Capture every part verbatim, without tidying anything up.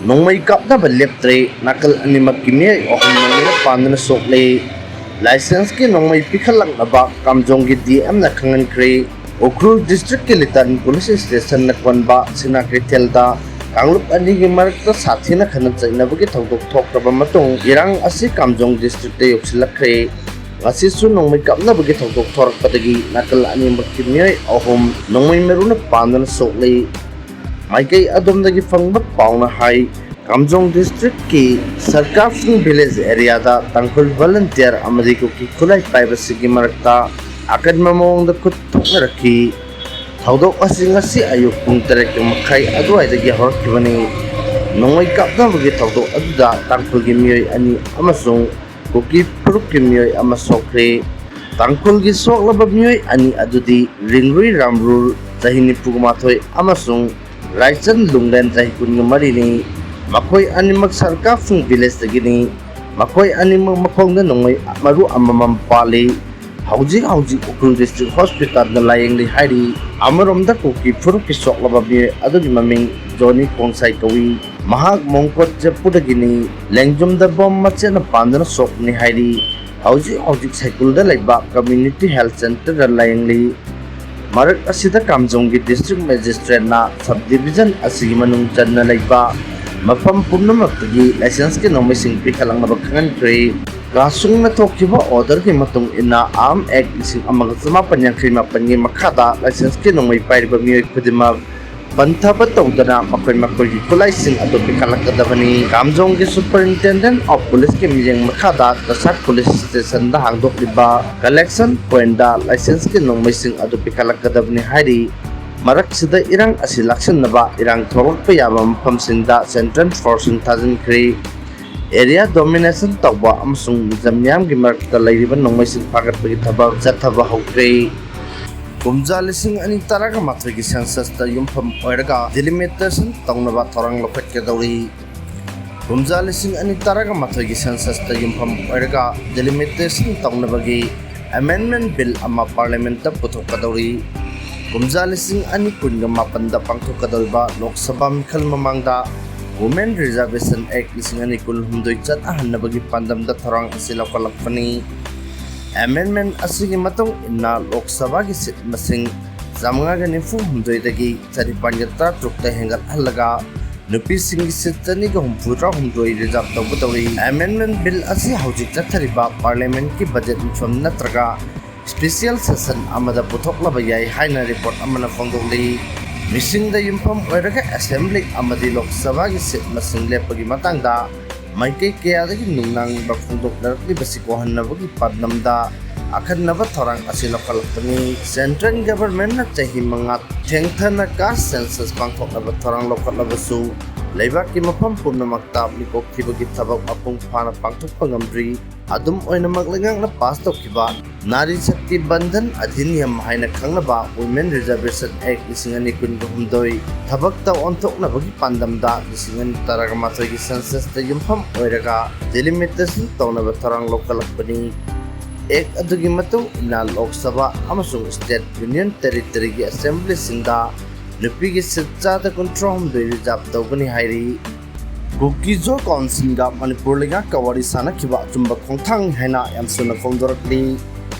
ꯅꯣꯡꯃꯩ ꯀꯥꯞꯅꯕ ꯂꯦꯞꯇ꯭ꯔꯦ꯫ ꯅꯥꯀꯜ ꯑꯅꯤꯃꯛꯀꯤ ꯃꯤꯑꯣꯏ ꯑꯍꯨꯝ ꯅꯣꯡꯃꯩꯅ ꯄꯥꯟꯗꯨꯅ ꯁꯣꯛꯂꯦ꯫ ꯂꯥꯏꯁꯦꯟꯁꯀꯤ ꯅꯣꯡꯃꯩ ꯄꯤꯈꯠꯂꯛꯅꯕ ꯀꯥꯝꯖꯣꯡꯒꯤ ꯗꯤ ꯑꯦꯝꯅ ꯈꯪꯍꯟꯈ꯭ꯔꯦ꯫ ꯎꯈ꯭ꯔꯨꯜ ꯗꯤꯁꯇ꯭ꯔꯤꯛꯀꯤ ꯂꯤꯇꯥꯟ ꯄꯨꯂꯤꯁ ꯁ꯭ꯇꯦꯁꯟꯅ ꯀꯣꯟꯕ ꯁꯤꯅꯥ ꯀꯩꯊꯦꯜꯗ ꯀꯥꯡꯂꯨꯞ ꯑꯅꯤꯒꯤ ꯃꯔꯛꯇ ꯁꯥꯊꯤꯅ ꯈꯠꯅ ꯆꯩꯅꯕꯒꯤ ꯊꯧꯗꯣꯛ ꯊꯣꯛꯈ꯭ꯔꯕ ꯃꯇꯨꯡ, ꯏꯔꯥꯡ ꯑꯁꯤ ꯀꯥꯝꯖꯣꯡ ꯗꯤꯁꯇ꯭ꯔꯤꯛꯇ ꯌꯧꯁꯤꯜꯂꯛꯈ꯭ꯔꯦ꯫ ꯉꯁꯤꯁꯨ ꯅꯣꯡꯃꯩ ꯀꯥꯞꯅꯕꯒꯤ ꯊꯧꯗꯣꯛ ꯊꯣꯔꯛꯄꯗꯒꯤ ꯅꯥꯀꯜ ꯑꯅꯤꯃꯛꯀꯤ ꯃꯤꯑꯣꯏ ꯑꯍꯨꯝ ꯅꯣꯡꯃꯩ ꯃꯔꯨꯅ ꯄꯥꯟꯗꯨꯅ ꯁꯣꯛꯂꯤ꯫ ꯃꯥꯏꯀꯩ ꯑꯗꯣꯝꯗꯒꯤ ꯐꯪꯕ ꯄꯥꯎꯅ ꯍꯥꯏ, ꯀꯥꯝꯖꯣꯡ ꯗꯤꯁꯇ꯭ꯔꯤꯛꯀꯤ ꯁꯔꯀꯥꯔꯐꯨꯡ ꯚꯤꯂꯦꯖ ꯑꯦꯔꯤꯌꯥꯗ ꯇꯥꯡꯈꯨꯜ ꯚꯣꯂꯨꯟꯇꯤꯌꯔ ꯑꯃꯗꯤ ꯀꯨꯀꯤ ꯈꯨꯠꯂꯥꯏ ꯄꯥꯏꯕꯁꯤꯡꯒꯤ ꯃꯔꯛꯇ ꯑꯀꯟꯕ ꯃꯑꯣꯡꯗ ꯈꯨꯠ ꯊꯣꯛꯅꯔꯛꯈꯤ꯫ ꯊꯧꯗꯣꯛ ꯑꯁꯤ ꯉꯁꯤ ꯑꯌꯨꯛ ꯄꯨꯡ ꯇꯔꯦꯠꯀꯤ ꯃꯈꯥꯏ ꯑꯗꯨꯋꯥꯏꯗꯒꯤ ꯍꯧꯔꯛꯈꯤꯕꯅꯤ꯫ ꯅꯣꯡꯃꯩ ꯀꯥꯞꯅꯕꯒꯤ ꯊꯧꯗꯣꯛ ꯑꯗꯨꯗ ꯇꯥꯡꯈꯨꯜꯒꯤ ꯃꯤꯑꯣꯏ ꯑꯅꯤ ꯑꯃꯁꯨꯡ ꯀꯨꯀꯤ ꯐꯨꯔꯨꯞꯀꯤ ꯃꯤꯑꯣꯏ ꯑꯃ ꯁꯣꯛꯈ꯭ꯔꯦ꯫ ꯇꯥꯡꯈꯨꯜꯒꯤ ꯁꯣꯛꯂꯕ ꯃꯤꯑꯣꯏ ꯑꯅꯤ ꯑꯗꯨꯗꯤ ꯔꯤꯡꯔꯨꯏ ꯔꯥꯝꯔꯨꯜ, ꯆꯍꯤ ꯅꯤꯐꯨꯒ ꯃꯥꯊꯣꯏ, ꯑꯃꯁꯨꯡ ꯔꯥꯏꯆꯟ ꯂꯨꯡꯂꯦꯟ, ꯆꯍꯤ ꯀꯨꯟꯒ ꯃꯔꯤꯅꯤ꯫ ꯃꯈꯣꯏ ꯑꯅꯤꯃꯛ ꯁꯔꯀꯥꯐꯨꯡ ꯚꯤꯂꯦꯖꯇꯒꯤꯅꯤ꯫ ꯃꯈꯣꯏ ꯑꯅꯤꯃꯛ ꯃꯈꯣꯡꯗ ꯅꯣꯡꯃꯩ ꯃꯔꯨ ꯑꯃꯃꯝ ꯄꯥꯜꯂꯤ꯫ ꯍꯧꯖꯤꯛ ꯍꯧꯖꯤꯛ ꯎꯈ꯭ꯔꯨꯜ ꯗꯤꯁꯇ꯭ꯔꯤꯛ ꯍꯣꯁꯄꯤꯇꯥꯜꯗ ꯂꯥꯌꯦꯡꯂꯤ ꯍꯥꯏꯔꯤ꯫ ꯑꯃꯔꯣꯝꯗ ꯀꯨꯀꯤ ꯐꯨꯔꯨꯞꯀꯤ ꯁꯣꯛꯂꯕ ꯃꯤꯑꯣꯏ ꯑꯗꯨꯒꯤ ꯃꯃꯤꯡ ꯖꯣꯅꯤ ꯈꯣꯡꯁꯥꯏ ꯀꯧꯏ꯫ ꯃꯍꯥꯛ ꯃꯣꯡꯀꯣꯠ ꯖꯦꯄꯨꯗꯒꯤꯅꯤ꯫ ꯂꯦꯡꯖꯨꯝꯗ ꯕꯣꯝ ꯃꯆꯦꯠꯅ ꯄꯥꯟꯗꯨꯅ ꯁꯣꯛꯄꯅꯤ ꯍꯥꯏꯔꯤ꯫ ꯍꯧꯖꯤꯛ ꯍꯧꯖꯤꯛ ꯁꯥꯏꯀꯨꯜꯗ ꯂꯩꯕ ꯀꯝꯃ꯭ꯌꯨꯅꯤꯇꯤ ꯍꯦꯜꯊ ꯁꯦꯟꯇꯔꯗ ꯂꯥꯌꯦꯡꯂꯤ꯫ ꯃꯔꯛ ꯑꯁꯤꯗ ꯀꯥꯝꯖꯣꯡꯒꯤ ꯗꯤꯁꯇ꯭ꯔꯤꯛ ꯃꯦꯖꯤꯁꯇ꯭ꯔꯦꯠꯅ ꯁꯕ ꯗꯤꯕꯤꯖꯟ ꯑꯁꯤꯒꯤ ꯃꯅꯨꯡ ꯆꯟꯅ ꯂꯩꯕ ꯃꯐꯝ ꯄꯨꯝꯅꯃꯛꯇꯒꯤ ꯂꯥꯏꯁꯦꯟꯁꯀꯤ ꯅꯣꯡꯃꯩꯁꯤꯡ ꯄꯤꯈꯠꯂꯛꯅꯕ ꯈꯪꯍꯟꯈ꯭ꯔꯦ꯫ ꯀꯥꯁꯨꯡꯅ ꯊꯣꯛꯈꯤꯕ ꯑꯣꯔꯗꯔꯒꯤ ꯃꯇꯨꯡ ꯏꯟꯅ ꯑꯥꯔꯝ ꯑꯦꯛ ꯂꯤꯁꯤꯡ ꯑꯃꯒ ꯆꯃꯥꯄꯟ ꯌꯥꯡꯈꯩ ꯃꯥꯄꯟꯒꯤ ꯃꯈꯥꯗ ꯂꯥꯏꯁꯦꯟꯁꯀꯤ ꯅꯣꯡꯃꯩ ꯄꯥꯏꯔꯤꯕ ꯃꯤꯑꯣꯏ ꯈꯨꯗꯤꯡꯃꯛ ꯄꯟꯊꯕ ꯇꯧꯗꯅ ꯃꯈꯣꯏ ꯃꯈꯣꯏꯒꯤ ꯈꯨꯠꯂꯥꯏꯁꯤꯡ ꯑꯗꯨ ꯄꯤꯈꯠꯂꯛꯀꯗꯕꯅꯤ꯫ ꯀꯥꯝꯖꯣꯡꯒꯤ ꯁꯨꯄꯔ ꯏꯟꯇꯦꯟꯗꯦꯟ ꯑꯣꯐ ꯄꯨꯂꯤꯁꯀꯤ ꯃꯤꯠꯌꯦꯡ ꯃꯈꯥꯗ ꯀꯁꯥꯠ ꯄꯨꯂꯤꯁ ꯁ꯭ꯇꯦꯁꯟꯗ ꯍꯥꯡꯗꯣꯛꯂꯤꯕ ꯀꯂꯦꯛꯁꯟ ꯄꯣꯏꯟꯗ ꯂꯥꯏꯁꯦꯟꯁꯀꯤ ꯅꯣꯡꯃꯩꯁꯤꯡ ꯑꯗꯨ ꯄꯤꯈꯠꯂꯛꯀꯗꯕꯅꯤ ꯍꯥꯏꯔꯤ꯫ ꯃꯔꯛꯁꯤꯗ ꯏꯔꯥꯡ ꯑꯁꯤ ꯂꯥꯛꯁꯤꯟꯅꯕ ꯏꯔꯥꯡ ꯊꯣꯛꯂꯛꯄ ꯌꯥꯕ ꯃꯐꯝꯁꯤꯡꯗ ꯁꯦꯟꯇ꯭ꯔꯦꯜ ꯐꯣꯔꯁꯁꯤꯡ ꯊꯥꯖꯤꯟꯈ꯭ꯔꯦ꯫ ꯑꯦꯔꯤꯌꯥ ꯗꯣꯃꯤꯅꯦꯁꯟ ꯇꯧꯕ ꯑꯃꯁꯨꯡ ꯃꯤꯆꯝ ꯃꯤꯌꯥꯝꯒꯤ ꯃꯔꯛꯇ ꯂꯩꯔꯤꯕ ꯅꯣꯡꯃꯩꯁꯤꯡ ꯐꯥꯒꯠꯄꯒꯤ ꯊꯕꯛ ꯆꯠꯊꯕ ꯍꯧꯈ꯭ꯔꯦ꯫ ꯀꯨꯝꯖꯥ ꯂꯤꯁꯤꯡ ꯑꯅꯤ ꯇꯔꯥꯒ ꯃꯥꯊꯣꯏꯒꯤ ꯁꯦꯟꯁꯁꯇ ꯌꯨꯝꯐꯝ ꯑꯣꯏꯔꯒ ꯗꯤꯂꯤꯃꯤꯇꯦꯁꯟ ꯇꯧꯅꯕ ꯊꯧꯔꯥꯡ ꯂꯧꯈꯠꯀꯗꯧꯔꯤ꯫ ꯀꯨꯝꯖꯥ ꯂꯤꯁꯤꯡ ꯑꯅꯤ ꯇꯔꯥꯒ ꯃꯥꯊꯣꯏꯒꯤ ꯁꯦꯟꯁꯁꯇ ꯌꯨꯝꯐꯝ ꯑꯣꯏꯔꯒ ꯗꯤꯂꯤꯃꯤꯇꯦꯁꯟ ꯇꯧꯅꯕꯒꯤ ꯑꯦꯃꯦꯟꯗꯃꯦꯟꯠ ꯕꯤꯜ ꯑꯃ ꯄꯥꯔꯂꯤꯌꯥꯃꯦꯟꯠꯇ ꯄꯨꯊꯣꯛꯀꯗꯧꯔꯤ꯫ ꯀꯨꯝꯖꯥ ꯂꯤꯁꯤꯡ ꯑꯅꯤ ꯀꯨꯟꯒ ꯃꯥꯄꯟꯗ ꯄꯥꯡꯊꯣꯛꯀꯗꯧꯔꯤꯕ ꯂꯣꯛ ꯁꯚꯥ ꯃꯤꯈꯜ ꯃꯃꯥꯡꯗ Women Reservation Act ꯂꯤꯁꯤꯡ ꯑꯅꯤ ꯀꯨꯟꯍꯨꯝꯗꯣꯏ ꯆꯠꯅꯍꯟꯅꯕꯒꯤ ꯄꯥꯟꯗꯝꯗ ꯊꯧꯔꯥꯡ ꯑꯁꯤ ꯂꯧꯈꯠꯂꯛꯄꯅꯤ꯫ Amendment ꯑꯁꯤꯒꯤ ꯃꯇꯨꯡ ꯏꯟꯅ ꯂꯣꯛ ꯁꯚꯥꯒꯤ ꯁꯤꯠ ꯃꯁꯤꯡ ꯆꯥꯃꯉꯥꯒ ꯅꯤꯐꯨ ꯍꯨꯝꯗꯣꯏꯗꯒꯤ ꯆꯅꯤꯄꯥꯟꯒ ꯇꯔꯥꯇꯔꯨꯛꯇ ꯍꯦꯟꯒꯠꯍꯜꯂꯒ ꯅꯨꯄꯤꯁꯤꯡꯒꯤ ꯁꯤꯠ ꯆꯅꯤꯒ ꯍꯨꯝꯐꯨꯇꯔꯥ ꯍꯨꯝꯗꯣꯏ reserve ꯇꯧꯒꯗꯧꯔꯤ꯫ Amendment Bill ꯑꯁꯤ ꯍꯧꯖꯤꯛ ꯆꯠꯊꯔꯤꯕ Parliament ꯀꯤ budget ꯃꯤꯐꯝ ꯅꯠꯇ꯭ꯔꯒ special session ꯑꯃꯗ ꯄꯨꯊꯣꯛꯂꯕ ꯌꯥꯏ ꯍꯥꯏꯅ report ꯑꯃꯅ ꯐꯣꯡꯗꯣꯛꯂꯤ꯫ ꯃꯤꯁꯤꯡꯗ ꯌꯨꯝꯐꯝ ꯑꯣꯏꯔꯒ Assembly ꯑꯃꯗꯤ ꯂꯣꯛ ꯁꯚꯥꯒꯤ ꯁꯤꯠ ꯃꯁꯤꯡ ꯂꯦꯞꯄꯒꯤ ꯃꯇꯥꯡꯗ ꯃꯥꯏꯀꯩ ꯀꯌꯥꯗꯒꯤ ꯅꯨꯡꯅꯥꯡꯕ ꯐꯣꯡꯗꯣꯛꯅꯔꯛꯂꯤꯕꯁꯤ ꯀꯣꯛꯍꯟꯅꯕꯒꯤ ꯄꯥꯟꯗꯝꯗ ꯑꯈꯟꯅꯕ ꯊꯧꯔꯥꯡ ꯑꯁꯤ ꯂꯧꯈꯠꯂꯛꯄꯅꯤ꯫ Central Government ꯅ ꯆꯍꯤ ꯃꯉꯥ ꯊꯦꯡꯊꯅ caste census ꯄꯥꯡꯊꯣꯛꯅꯕ ꯊꯧꯔꯥꯡ ꯂꯧꯈꯠꯂꯕꯁꯨ, ꯂꯩꯕꯥꯛꯀꯤ ꯃꯐꯝ ꯄꯨꯝꯅꯃꯛꯇ ꯃꯤꯀꯣꯛ ꯊꯤꯕꯒꯤ ꯊꯕꯛ ꯃꯄꯨꯡ ꯐꯥꯅ ꯄꯥꯡꯊꯣꯛꯄ ꯉꯝꯗ꯭ꯔꯤ꯫ ꯑꯗꯨꯝ ꯑꯣꯏꯅꯃꯛ, ꯂꯩꯉꯥꯛꯅ pass ꯇꯧꯈꯤꯕ ꯅꯥꯔꯤ ꯁꯛꯇꯤ ꯕꯟꯙꯟ ꯑꯙꯤꯅꯤꯌꯝ ꯍꯥꯏꯅ ꯈꯪꯅꯕ Women Reservation Act ꯂꯤꯁꯤꯡ ꯑꯅꯤ ꯀꯨꯟꯒ ꯍꯨꯝꯗꯣꯏ ꯊꯕꯛꯇ ꯑꯣꯟꯊꯣꯛꯅꯕꯒꯤ ꯄꯥꯟꯗꯝꯗ ꯂꯤꯁꯤꯡ ꯑꯅꯤ ꯇꯔꯥꯃꯥꯊꯣꯏꯒꯤ census ꯇ ꯌꯨꯝꯐꯝ ꯑꯣꯏꯔꯒ delimitation ꯇꯧꯅꯕ ꯊꯧꯔꯥꯡ ꯂꯧꯈꯠꯂꯛꯄꯅꯤ꯫ Act ꯑꯗꯨꯒꯤ ꯃꯇꯨꯡ ꯏꯟꯅ ꯂꯣꯛ ꯁꯚꯥ ꯑꯃꯁꯨꯡ state union territory ꯒꯤ Assembly ꯁꯤꯡꯗ ꯅꯨꯄꯤꯒꯤ ꯁꯤꯠ ꯆꯥꯗ ꯀꯨꯟꯊ꯭ꯔꯥꯍꯨꯝꯗꯣꯏ reserve ꯇꯧꯒꯅꯤ ꯍꯥꯏꯔꯤ꯫ ꯀꯨꯀꯤ-ꯖꯣ Council ꯒ ꯃꯅꯤꯄꯨꯔ ꯂꯩꯉꯥꯛꯀ ꯋꯥꯔꯤ ꯁꯥꯅꯈꯤꯕ ꯑꯆꯨꯝꯕ ꯈꯣꯡꯊꯥꯡꯅꯤ ꯍꯥꯏꯅ ꯑꯦꯝꯁꯨꯅ ꯐꯣꯡꯗꯣꯔꯛꯂꯤ꯫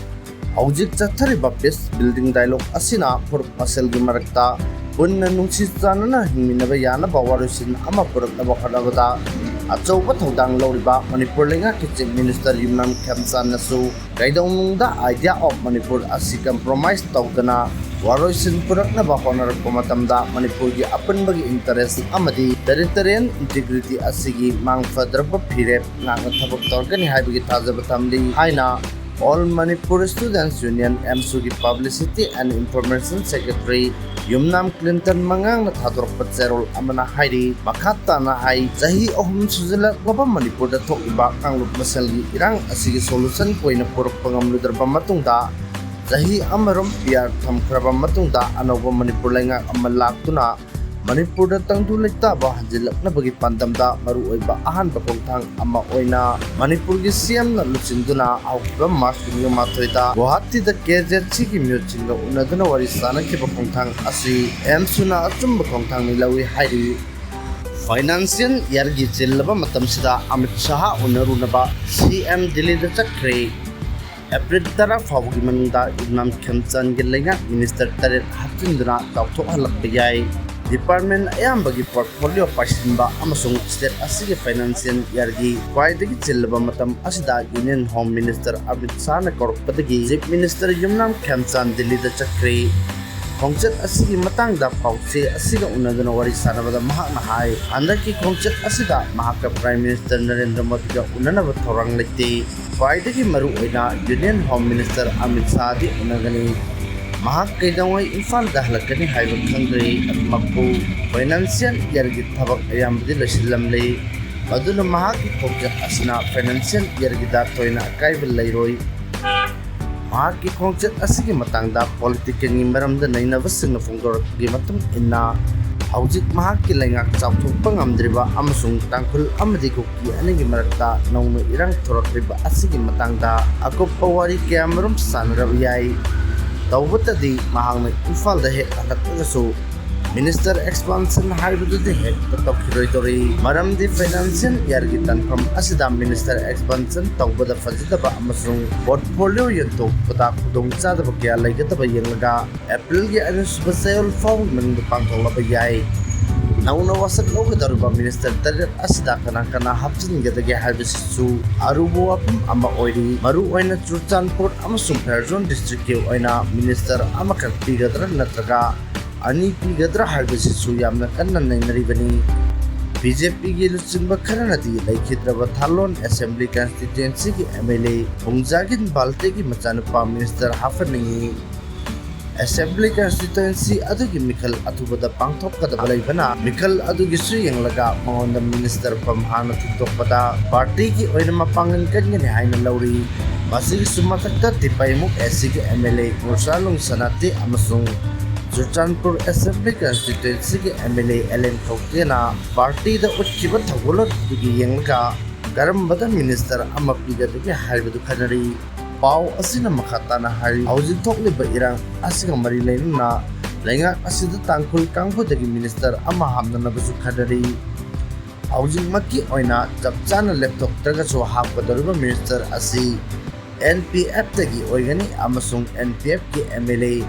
ꯍꯧꯖꯤꯛ ꯆꯠꯊꯔꯤꯕ peace building dialogue ꯑꯁꯤꯅ ꯐꯨꯔꯨꯞ ꯃꯁꯦꯜꯒꯤ ꯃꯔꯛꯇ ꯄꯨꯟꯅ ꯅꯨꯡꯁꯤ ꯆꯥꯟꯅꯅ ꯍꯤꯡꯃꯤꯟꯅꯕ ꯌꯥꯅꯕ ꯋꯥꯔꯣꯏꯁꯤꯟ ꯑꯃ ꯄꯨꯔꯛꯅꯕ ꯍꯣꯠꯅꯕꯗ ꯑꯆꯧꯕ ꯊꯧꯗꯥꯡ ꯂꯧꯔꯤꯕ ꯃꯅꯤꯄꯨꯔ ꯂꯩꯉꯥꯛꯀꯤ Chief Minister ꯌꯨꯝꯅꯥꯝ ꯈꯦꯝꯆꯥꯟꯅꯁꯨ ꯀꯩꯗꯧꯅꯨꯡꯗ idea of ꯃꯅꯤꯄꯨꯔ ꯑꯁꯤ compromise ꯇꯧꯗꯅ ꯋꯥꯔꯣꯏꯁꯤꯟ ꯄꯨꯔꯛꯅꯕ ꯍꯣꯠꯅꯔꯛꯄ ꯃꯇꯝꯗ ꯃꯅꯤꯄꯨꯔꯒꯤ ꯑꯄꯨꯟꯕꯒꯤ interest ꯑꯃꯗꯤ territorial integrity ꯑꯁꯤꯒꯤ ꯃꯥꯡꯐꯗ꯭ꯔꯕ ꯐꯤꯔꯦꯞ ꯉꯥꯛꯅ ꯊꯕꯛ ꯇꯧꯔꯛꯀꯅꯤ ꯍꯥꯏꯕꯒꯤ ꯊꯥꯖꯕ ꯊꯝꯂꯤ ꯍꯥꯏꯅ All Manipur Students Union, ꯑꯦꯝꯁꯨꯒꯤ Publicity and Information Secretary Yumnam Clinton ꯃꯉꯥꯡꯅ ꯊꯥꯗꯣꯔꯛꯄ ꯆꯦꯔꯣꯜ ꯑꯃꯅ ꯍꯥꯏꯔꯤ꯫ ꯃꯈꯥ ꯇꯥꯅ ꯍꯥꯏ, ꯆꯍꯤ ꯑꯍꯨꯝ ꯁꯨꯖꯤꯜꯂꯛꯂꯕ ꯃꯅꯤꯄꯨꯔꯗ ꯊꯣꯛꯂꯤꯕ ꯀꯥꯡꯂꯨꯞ ꯃꯁꯦꯜꯒꯤ ꯏꯔꯥꯡ ꯑꯁꯤꯒꯤ solution ꯑꯣꯏꯅ ꯄꯨꯔꯛꯄ ꯉꯝꯂꯨꯗ꯭ꯔꯕ ꯃꯇꯨꯡꯗ, ꯆꯍꯤ ꯑꯃꯔꯣꯝ PR ꯊꯝꯈ꯭ꯔꯕ ꯃꯇꯨꯡꯗ, ꯑꯅꯧꯕ ꯃꯅꯤꯄꯨꯔ ꯂꯩꯉꯥꯛ ꯑꯃ ꯂꯥꯛꯇꯨꯅ ꯃꯅꯤꯄꯨꯔꯗ ꯇꯪꯗꯨ ꯂꯩꯇꯥꯕ ꯍꯟꯖꯤꯜꯂꯛꯅꯕꯒꯤ ꯄꯥꯟꯗꯝꯗ ꯃꯔꯨꯑꯣꯏꯕ ꯑꯍꯥꯟꯕ ꯈꯣꯡꯊꯥꯡ ꯑꯃ ꯑꯣꯏꯅ ꯃꯅꯤꯄꯨꯔꯒꯤ ꯁꯤꯑꯦꯝꯅ ꯂꯨꯆꯤꯡꯗꯨꯅ ꯍꯧꯈꯤꯕ ꯃꯥꯔꯆ ꯀꯨꯟꯃꯥꯊꯣꯏꯗ ꯒꯨꯋꯥꯍꯥꯇꯤꯗ ꯀꯦꯖꯦꯠꯁꯤꯒꯤ ꯃꯤꯍꯨꯠꯁꯤꯡꯒ ꯎꯅꯗꯨꯅ ꯋꯥꯔꯤ ꯁꯥꯅꯈꯤꯕ ꯈꯣꯡꯊꯥꯡ ꯑꯁꯤ ꯑꯦꯝꯁꯨꯅ ꯑꯆꯨꯝꯕ ꯈꯣꯡꯊꯥꯡꯅꯤ ꯂꯧꯏ ꯍꯥꯏꯔꯤ꯫ Financial yearꯒꯤ ꯆꯤꯜꯂꯕ ꯃꯇꯝꯁꯤꯗ ꯑꯃꯤꯠ ꯁꯥꯍ ꯎꯅꯔꯨꯅꯕ ꯁꯤ ꯑꯦꯝ ꯗꯤꯜꯂꯤꯗ ꯆꯠꯈ꯭ꯔꯦ꯫ ꯑꯦꯄ꯭ꯔꯤꯜ ꯇꯔꯥ ꯐꯥꯎꯕꯒꯤ ꯃꯅꯨꯡꯗ ꯌꯨꯝꯅꯥꯝ ꯈꯦꯝꯆꯥꯟꯒꯤ ꯂꯩꯉꯥꯛ ꯃꯤꯅꯤꯁꯇꯔ ꯇꯔꯦꯠ ꯍꯥꯞꯆꯤꯟꯗꯨꯅ ꯆꯥꯎꯊꯣꯛꯍꯜꯂꯛꯄ ꯌꯥꯏ꯫ ꯗꯤꯄꯥꯔꯠꯃꯦꯟ ꯑꯌꯥꯝꯕꯒꯤ ꯄꯣꯔꯠꯐꯣꯂꯤꯑꯣ ꯄꯥꯏꯁꯤꯟꯕ ꯑꯃꯁꯨꯡ ꯁ꯭ꯇꯦꯠ ꯑꯁꯤꯒꯤ ꯐꯥꯏꯅꯥꯟꯁꯤꯌꯦꯜ ꯌꯔꯒꯤ ꯈ꯭ꯋꯥꯏꯗꯒꯤ ꯆꯤꯜꯂꯕ ꯃꯇꯝ ꯑꯁꯤꯗ ꯌꯨꯅꯤꯌꯟ ꯍꯣꯝ ꯃꯤꯅꯤꯁꯇꯔ ꯑꯃꯤꯠ ꯁꯥꯍꯅ ꯀꯧꯔꯛꯄꯗꯒꯤ ꯆꯤꯐ ꯃꯤꯅꯤꯁꯇꯔ ꯌꯨꯝꯅꯥꯝ ꯈꯦꯝꯆꯥꯟ ꯗꯤꯜꯂꯤꯗ ꯆꯠꯈ꯭ꯔꯦ꯫ ꯈꯣꯡꯆꯠ ꯑꯁꯤꯒꯤ ꯃꯇꯥꯡꯗ ꯄꯥꯎꯆꯦ ꯑꯁꯤꯒ ꯎꯅꯗꯨꯅ ꯋꯥꯔꯤ ꯁꯥꯟꯅꯕꯗ ꯃꯍꯥꯛꯅ ꯍꯥꯏ, ꯍꯟꯗꯛꯀꯤ ꯈꯣꯡꯆꯠ ꯑꯁꯤꯗ ꯃꯍꯥꯛꯀ ꯄ꯭ꯔꯥꯏꯝ ꯃꯤꯅꯤꯁꯇꯔ ꯅꯔꯦꯟꯗ꯭ꯔ ꯃꯣꯗꯤꯒ ꯎꯅꯅꯕ ꯊꯧꯔꯥꯡ ꯂꯩꯇꯦ꯫ ꯈ꯭ꯋꯥꯏꯗꯒꯤ ꯃꯔꯨ ꯑꯣꯏꯅ ꯌꯨꯅꯤꯌꯟ ꯍꯣꯝ ꯃꯤꯅꯤꯁꯇꯔ ꯑꯃꯤꯠ ꯁꯥꯍꯗꯤ ꯎꯅꯒꯅꯤ꯫ ꯃꯍꯥꯛ ꯀꯩꯗꯧꯉꯩ ꯏꯝꯐꯥꯜꯗ ꯍꯜꯂꯛꯀꯅꯤ ꯍꯥꯏꯕ ꯈꯪꯗ꯭ꯔꯤ꯫ ꯑꯗꯨꯃꯛꯄꯨ ꯐꯥꯏꯅꯥꯟꯁꯤꯌꯦꯜ ꯌꯔꯒꯤ ꯊꯕꯛ ꯑꯌꯥꯝꯕꯗꯤ ꯂꯣꯏꯁꯤꯜꯂꯝꯂꯦ꯫ ꯑꯗꯨꯅ ꯃꯍꯥꯛꯀꯤ ꯈꯣꯡꯆꯠ ꯑꯁꯤꯅ ꯐꯥꯏꯅꯥꯟꯁꯤꯌꯦꯜ ꯌꯔꯒꯤꯗ ꯊꯣꯏꯅ ꯑꯀꯥꯏꯕ ꯂꯩꯔꯣꯏ꯫ ꯃꯍꯥꯛꯀꯤ ꯈꯣꯡꯆꯠ ꯑꯁꯤꯒꯤ ꯃꯇꯥꯡꯗ ꯄꯣꯂꯤꯇꯤꯀꯦꯜꯒꯤ ꯃꯔꯝꯗ ꯅꯩꯅꯕꯁꯤꯡꯅ ꯐꯣꯡꯗꯣꯔꯛꯄꯒꯤ ꯃꯇꯨꯡ ꯏꯟꯅ, ꯍꯧꯖꯤꯛ ꯃꯍꯥꯛꯀꯤ ꯂꯩꯉꯥꯛ ꯆꯥꯎꯊꯣꯛꯄ ꯉꯝꯗ꯭ꯔꯤꯕ ꯑꯃꯁꯨꯡ ꯇꯥꯡꯈꯨꯜ ꯑꯃꯗꯤ ꯀꯨꯀꯤ ꯑꯅꯤꯒꯤ ꯃꯔꯛꯇ ꯅꯧꯅ ꯏꯔꯥꯡ ꯊꯣꯔꯛꯂꯤꯕ ꯑꯁꯤꯒꯤ ꯃꯇꯥꯡꯗ ꯑꯀꯨꯞꯄ ꯋꯥꯔꯤ ꯀꯌꯥꯃꯔꯨꯝ ꯁꯥꯟꯅꯔꯕ ꯌꯥꯏ꯫ ꯇꯧꯕꯇꯗꯤ ꯃꯍꯥꯛꯅ ꯏꯝꯐꯥꯜꯗ ꯍꯦꯛ ꯍꯜꯂꯛꯂꯒꯁꯨ ꯃꯤꯅꯤꯁꯇꯔ ꯑꯦꯛꯁꯄꯥꯟꯁꯟ ꯍꯥꯏꯕꯗꯨꯗꯤ ꯍꯦꯛꯇ ꯇꯧꯈꯤꯔꯣꯏꯗꯧꯔꯤ꯫ ꯃꯔꯝꯗꯤ ꯐꯥꯏꯅꯥꯟꯁꯤꯌꯦꯜ ꯌꯔꯒꯤ ꯇꯥꯟꯐꯝ ꯑꯁꯤꯗ ꯃꯤꯅꯤꯁꯇꯔ ꯑꯦꯛꯁꯄꯥꯟꯁꯟ ꯇꯧꯕꯗ ꯐꯖꯗꯕ ꯑꯃꯁꯨꯡ ꯄꯣꯔꯠꯐꯣꯂꯤꯑꯣ ꯌꯦꯟꯊꯣꯛꯄꯗ ꯈꯨꯗꯣꯡꯆꯥꯗꯕ ꯀꯌꯥ ꯂꯩꯒꯗꯕ ꯌꯦꯡꯂꯒ ꯑꯦꯄ꯭ꯔꯤꯜꯒꯤ ꯑꯅꯤꯁꯨꯕ ꯆꯌꯣꯜ ꯐꯥꯎꯕꯒꯤ ꯃꯅꯨꯡꯗ ꯄꯥꯡꯊꯣꯛꯂꯕ ꯌꯥꯏ꯫ ꯅꯧꯅ ꯋꯥꯁꯛ ꯂꯧꯒꯗꯧꯔꯤꯕ ꯃꯤꯅꯤꯁꯇꯔ ꯇꯔꯦꯠ ꯑꯁꯤꯗ ꯀꯅꯥ ꯀꯅꯥ ꯍꯥꯞꯆꯤꯟꯒꯗꯒꯦ ꯍꯥꯏꯕꯁꯤꯁꯨ ꯑꯔꯨꯕ ꯋꯥꯐꯝ ꯑꯃ ꯑꯣꯏꯔꯤ꯫ ꯃꯔꯨꯑꯣꯏꯅ ꯆꯨꯔꯆꯥꯟꯄꯨꯔ ꯑꯃꯁꯨꯡ ꯐꯦꯔꯖꯣꯟ ꯗꯤꯁꯇ꯭ꯔꯤꯛꯀꯤ ꯑꯣꯏꯅ ꯃꯤꯅꯤꯁꯇꯔ ꯑꯃꯈꯛ ꯄꯤꯒꯗ꯭ꯔꯥ ꯅꯠꯇ꯭ꯔꯒ ꯑꯅꯤ ꯄꯤꯒꯗ꯭ꯔꯥ ꯍꯥꯏꯕꯁꯤꯁꯨ ꯌꯥꯝꯅ ꯀꯟꯅ ꯅꯩꯅꯔꯤꯕꯅꯤ꯫ ꯕꯤ ꯖꯦ ꯄꯤꯒꯤ ꯂꯨꯆꯤꯡꯕ ꯈꯔꯅꯗꯤ ꯂꯩꯈꯤꯗ꯭ꯔꯕ ꯊꯥꯂꯣꯟ ꯑꯦꯁꯦꯝꯕ꯭ꯂꯤ ꯀꯟꯁꯇꯤꯇ꯭ꯋꯦꯟꯁꯤꯒꯤ ꯑꯦꯝ ꯑꯦꯜ ꯑꯦ ꯄꯨꯡꯖꯥꯒꯤꯟ ꯕꯥꯜꯇꯦꯒꯤ ꯃꯆꯥꯅꯨꯄꯥ ꯃꯤꯅꯤꯁꯇꯔ ꯍꯥꯞꯍꯟꯅꯤꯡꯏ꯫ ꯑꯦꯁꯦꯝꯕ꯭ꯂꯤ ꯀꯟꯁꯇꯤꯇ꯭ꯋꯦꯟꯁꯤ ꯑꯗꯨꯒꯤ ꯃꯤꯈꯜ ꯑꯊꯨꯕꯗ ꯄꯥꯡꯊꯣꯛꯀꯗꯕ ꯂꯩꯕꯅ, ꯃꯤꯈꯜ ꯑꯗꯨꯒꯤꯁꯨ ꯌꯦꯡꯂꯒ ꯃꯉꯣꯟꯗ ꯃꯤꯅꯤꯁꯇꯔ ꯐꯝ ꯍꯥꯟꯅ ꯊꯤꯗꯣꯛꯄꯗ ꯄꯥꯔꯇꯤꯒꯤ ꯑꯣꯏꯅ ꯃꯄꯥꯡꯒꯜ ꯀꯟꯒꯅꯤ ꯍꯥꯏꯅ ꯂꯧꯔꯤ꯫ ꯃꯁꯤꯒꯤꯁꯨ ꯃꯊꯛꯇ ꯇꯤꯄꯥꯏꯃꯨꯛ ꯑꯦꯁ ꯁꯤꯒꯤ ꯑꯦꯝ ꯑꯦꯜ ꯑꯦ ꯉꯨꯔꯁꯥꯂꯨꯡ ꯁꯅꯥꯇꯦ ꯑꯃꯁꯨꯡ ꯆꯨꯔꯆꯥꯟꯄꯨꯔ ꯑꯦꯁꯦꯝꯕ꯭ꯂꯤ ꯀꯟꯁꯇꯤꯇ꯭ꯋꯦꯟꯁꯤꯒꯤ ꯑꯦꯝ ꯑꯦꯜ ꯑꯦ ꯑꯦꯂꯦꯟ ꯀꯧꯇꯦꯅ ꯄꯥꯔꯇꯤꯗ ꯎꯠꯈꯤꯕ ꯊꯧꯒꯜꯂꯣꯟ ꯑꯗꯨꯒꯤ ꯌꯦꯡꯂꯒ ꯀꯔꯝꯕꯗ ꯃꯤꯅꯤꯁꯇꯔ ꯑꯃ ꯄꯤꯒꯗꯒꯦ ꯍꯥꯏꯕꯗꯨ ꯈꯟꯅꯔꯤ꯫ ꯄꯥꯎ ꯑꯁꯤꯅ ꯃꯈꯥ ꯇꯥꯅ ꯍꯥꯏꯔꯤ, ꯍꯧꯖꯤꯛ ꯊꯣꯛꯂꯤꯕ ꯏꯔꯥꯡ ꯑꯁꯤꯒ ꯃꯔꯤ ꯂꯩꯅꯅ ꯂꯩꯉꯥꯛ ꯑꯁꯤꯗ ꯇꯥꯡꯈꯨꯜ ꯀꯥꯡꯕꯨꯗꯒꯤ ꯃꯤꯅꯤꯁꯇꯔ ꯑꯃ ꯍꯥꯞꯅꯅꯕꯁꯨ ꯈꯟꯅꯔꯤ꯫ ꯍꯧꯖꯤꯛꯃꯛꯀꯤ ꯑꯣꯏꯅ ꯆꯞ ꯆꯥꯅ ꯂꯦꯞꯊꯣꯛꯇ꯭ꯔꯒꯁꯨ ꯍꯥꯞꯀꯗꯧꯔꯤꯕ ꯃꯤꯅꯤꯁꯇꯔ ꯑꯁꯤ ꯑꯦꯟ ꯄꯤ ꯑꯦꯐꯇꯒꯤ ꯑꯣꯏꯒꯅꯤ ꯑꯃꯁꯨꯡ ꯑꯦꯟ ꯄꯤ ꯑꯦꯐꯀꯤ M L A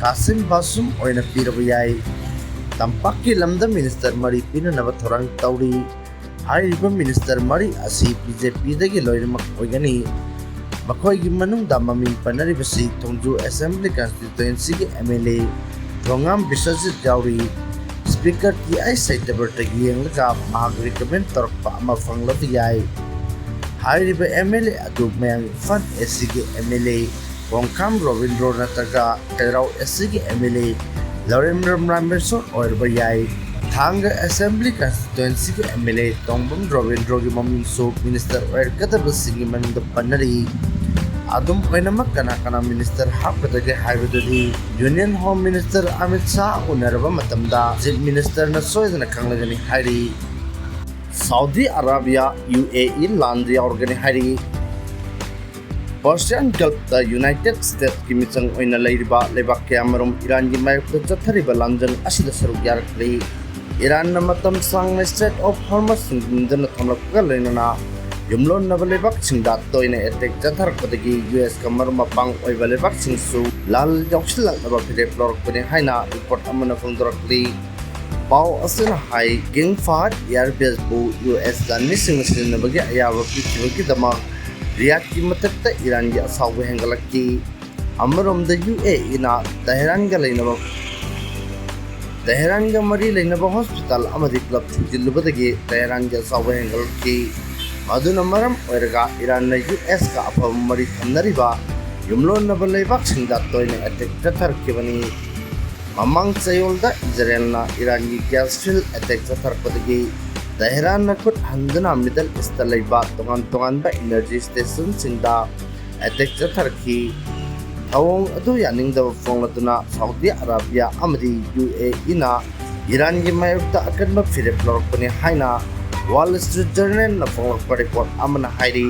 Kasim Vashum ꯑꯣꯏꯅ ꯄꯤꯔꯕ ꯌꯥꯏ꯫ ꯇꯝꯄꯥꯛꯀꯤ ꯂꯝꯗ ꯃꯤꯅꯤꯁꯇꯔ ꯃꯔꯤ ꯄꯤꯅꯅꯕ ꯊꯧꯔꯥꯡ ꯇꯧꯔꯤ꯫ ꯍꯥꯏꯔꯤꯕ ꯃꯤꯅꯤꯁꯇꯔ ꯃꯔꯤ ꯑꯁꯤ ꯕꯤ ꯖꯦ ꯄꯤꯗꯒꯤ ꯂꯣꯏꯅꯃꯛ ꯑꯣꯏꯒꯅꯤ꯫ ꯃꯈꯣꯏꯒꯤ ꯃꯅꯨꯡꯗ ꯃꯃꯤꯡ ꯄꯟꯅꯔꯤꯕꯁꯤ ꯊꯣꯡꯖꯨ ꯑꯦꯁꯦꯝꯕ꯭ꯂꯤ ꯀꯟꯁꯇꯤꯇ꯭ꯋꯦꯟꯁꯤꯒꯤ ꯑꯦꯝ ꯑꯦꯜ ꯑꯦ ꯊꯣꯉꯥꯝ ꯕꯤꯁ꯭ꯋꯖꯤꯠ ꯌꯥꯎꯔꯤ꯫ ꯁ꯭ꯄꯤꯀꯔ ꯇꯤ ꯑꯥꯏ ꯁꯩꯇꯕ꯭ꯔꯇꯒꯤ ꯌꯦꯡꯂꯒ ꯃꯍꯥꯛ ꯔꯤꯀꯃꯦꯟ ꯇꯧꯔꯛꯄ ꯑꯃ ꯐꯪꯂꯕ ꯌꯥꯏ꯫ ꯍꯥꯏꯔꯤꯕ ꯑꯦꯝ ꯑꯦꯜ ꯑꯦ ꯑꯗꯨ ꯃꯌꯥꯡ ꯏꯝꯐꯥꯜ ꯑꯦ ꯁꯤꯒꯤ ꯑꯦꯝ ꯑꯦꯜ ꯑꯦ ꯀꯣꯡꯈꯥꯝ ꯔꯣꯕꯤꯟꯗ꯭ꯔꯣ ꯅꯠꯇ꯭ꯔꯒ ꯈꯦꯔꯥꯎ ꯑꯦ ꯁꯤꯒꯤ ꯑꯦꯝ ꯑꯦꯜ ꯑꯦ ꯂꯧꯔꯦꯝꯕꯝ ꯔꯥꯃꯦꯁꯣꯔ ꯑꯣꯏꯔꯕ ꯌꯥꯏ꯫ ꯊꯥꯡꯒ ꯑꯦꯁꯦꯝꯕ꯭ꯂꯤ ꯀꯟꯁꯇꯤꯇ꯭ꯋꯦꯟꯁꯤꯒꯤ ꯑꯦꯝ ꯑꯦꯜ ꯑꯦ ꯇꯣꯡꯕꯝ ꯔꯣꯕꯤꯟꯗ꯭ꯔꯣꯒꯤ ꯃꯃꯤꯡꯁꯨ ꯃꯤꯅꯤꯁꯇꯔ ꯑꯣꯏꯔꯛꯀꯗꯕꯁꯤꯡꯒꯤ ꯃꯅꯨꯡꯗ ꯄꯟꯅꯔꯤ꯫ ꯑꯗꯨꯝ ꯑꯣꯏꯅꯃꯛ ꯀꯅꯥ ꯀꯅꯥ ꯃꯤꯅꯤꯁꯇꯔ ꯍꯥꯞꯀꯗꯒꯦ ꯍꯥꯏꯕꯗꯨꯗꯤ union home minister Amit Shah ꯎꯅꯔꯕ ꯃꯇꯝꯗ ꯆꯤꯐ ꯃꯤꯅꯤꯁꯇꯔꯅ ꯁꯣꯏꯗꯅ ꯈꯪꯂꯒꯅꯤ ꯍꯥꯏꯔꯤ꯫ Saudi Arabia, U A E ꯂꯥꯟꯗ ꯌꯥꯎꯔꯒꯅꯤ ꯍꯥꯏꯔꯤ꯫ ꯄꯔꯁꯤꯌꯥꯟ ꯒꯜꯐꯇ ꯌꯨꯅꯥꯏꯇꯦꯗ ꯁ꯭ꯇꯦꯠꯁꯀꯤ ꯃꯤꯆꯪ ꯑꯣꯏꯅ ꯂꯩꯔꯤꯕ ꯂꯩꯕꯥꯛ ꯀꯌꯥꯃꯔꯨꯝ ꯏꯔꯥꯟꯒꯤ ꯃꯥꯌꯣꯛꯇ ꯆꯠꯊꯔꯤꯕ ꯂꯥꯟꯖꯪ ꯑꯁꯤꯗ ꯁꯔꯨꯛ ꯌꯥꯔꯛꯂꯤ꯫ ꯏꯔꯥꯟꯅ ꯃꯇꯝ ꯁꯥꯡꯅ ꯁ꯭ꯇ꯭ꯔꯦꯠ ꯑꯣꯐ ꯍꯣꯔꯃꯁ ꯊꯤꯡꯖꯤꯟꯗꯨꯅ ꯊꯝꯂꯛꯄꯒ ꯂꯣꯏꯅꯅ ꯌꯨꯝꯂꯣꯟꯅꯕ ꯂꯩꯕꯥꯛꯁꯤꯡꯗ ꯇꯣꯏꯅ ꯑꯦꯇꯦꯛ ꯆꯠꯊꯔꯛꯄꯗꯒꯤ ꯌꯨ ꯑꯦꯁꯀ ꯃꯔꯨꯞ ꯃꯄꯥꯡ ꯑꯣꯏꯕ ꯂꯩꯕꯥꯛꯁꯤꯡꯁꯨ ꯂꯥꯜ ꯌꯥꯎꯁꯤꯜꯂꯛꯅꯕ ꯐꯤꯔꯦꯞ ꯂꯧꯔꯛꯄꯅꯤ ꯍꯥꯏꯅ ꯔꯤꯄꯣꯔꯠ ꯑꯃꯅ ꯐꯣꯡꯗꯣꯔꯛꯂꯤ꯫ ꯄꯥꯎ ꯑꯁꯤꯅ ꯍꯥꯏ, ꯀꯤꯡ ꯐꯍꯗ ꯑꯦꯌꯔꯕꯦꯁꯄꯨ ꯌꯨ ꯑꯦꯁ ꯂꯥꯟꯃꯤꯁꯤꯡꯅ ꯁꯤꯖꯤꯟꯅꯕꯒꯤ ꯑꯌꯥꯕ ꯄꯤꯈꯤꯕꯒꯤꯗꯃꯛ ꯔꯤꯌꯥꯗꯀꯤ ꯃꯊꯛꯇ ꯏꯔꯥꯟꯒꯤ ꯑꯁꯥꯎꯕ ꯍꯦꯟꯒꯠꯂꯛꯈꯤ꯫ ꯑꯃꯔꯣꯝꯗ ꯌꯨ ꯑꯦ ꯏꯅ ꯇꯦꯍꯔꯥꯟꯒ ꯂꯩꯅꯕ, ꯇꯦꯍꯔꯥꯟꯒ ꯃꯔꯤ ꯂꯩꯅꯕ ꯍꯣꯁꯄꯤꯇꯥꯜ ꯑꯃꯗꯤ ꯀ꯭ꯂꯕ ꯊꯤꯡꯖꯤꯜꯂꯨꯕꯗꯒꯤ ꯇꯦꯍꯔꯥꯟꯒꯤ ꯑꯁꯥꯎꯕ ꯍꯦꯟꯒꯠꯂꯛꯈꯤ꯫ ꯃꯗꯨꯅ ꯃꯔꯝ ꯑꯣꯏꯔꯒ ꯏꯔꯥꯟꯅ ꯌꯨ ꯑꯦꯁꯀ ꯑꯐꯕ ꯃꯔꯤ ꯊꯝꯅꯔꯤꯕ ꯌꯨꯝꯂꯣꯟꯅꯕ ꯂꯩꯕꯥꯛꯁꯤꯡꯗ ꯇꯣꯏꯅ ꯑꯦꯇꯦꯛ ꯆꯠꯊꯔꯛꯈꯤꯕꯅꯤ꯫ ꯃꯃꯥꯡ ꯆꯌꯣꯜꯗ ꯏꯖꯔꯦꯜꯅ ꯏꯔꯥꯟꯒꯤ ꯒ꯭ꯌꯥꯁ ꯐꯤꯜꯗ ꯑꯦꯇꯦꯛ ꯆꯠꯊꯔꯛꯄꯗꯒꯤ ꯇꯦꯍꯔꯥꯟꯅ ꯈꯨꯠ ꯍꯟꯗꯨꯅ ꯃꯤꯗꯜ ꯏꯁꯇ ꯂꯩꯕ ꯇꯣꯉꯥꯟ ꯇꯣꯉꯥꯟꯕ ꯏꯅꯔꯖꯤ ꯁ꯭ꯇꯦꯁꯟꯁꯤꯡꯗ ꯑꯦꯇꯦꯛ ꯆꯠꯊꯔꯛꯈꯤ꯫ ꯊꯧꯑꯣꯡ ꯑꯗꯨ ꯌꯥꯅꯤꯡꯗꯕ ꯐꯣꯡꯂꯗꯨꯅ ꯁꯥꯎꯗꯤ ꯑꯔꯥꯕꯤꯌꯥ ꯑꯃꯗꯤ ꯌꯨ ꯑꯦ ꯏꯅ ꯏꯔꯥꯟꯒꯤ ꯃꯥꯌꯣꯛꯇ ꯑꯀꯟꯕ ꯐꯤꯔꯦꯞ ꯂꯧꯔꯛꯄꯅꯤ ꯍꯥꯏꯅ ꯋꯥꯜ ꯁ꯭ꯇ꯭ꯔꯤꯠ ꯖꯔꯅꯦꯜꯅ ꯐꯣꯡꯂꯛꯄ ꯔꯤꯄꯣꯔꯠ ꯑꯃꯅ ꯍꯥꯏꯔꯤ꯫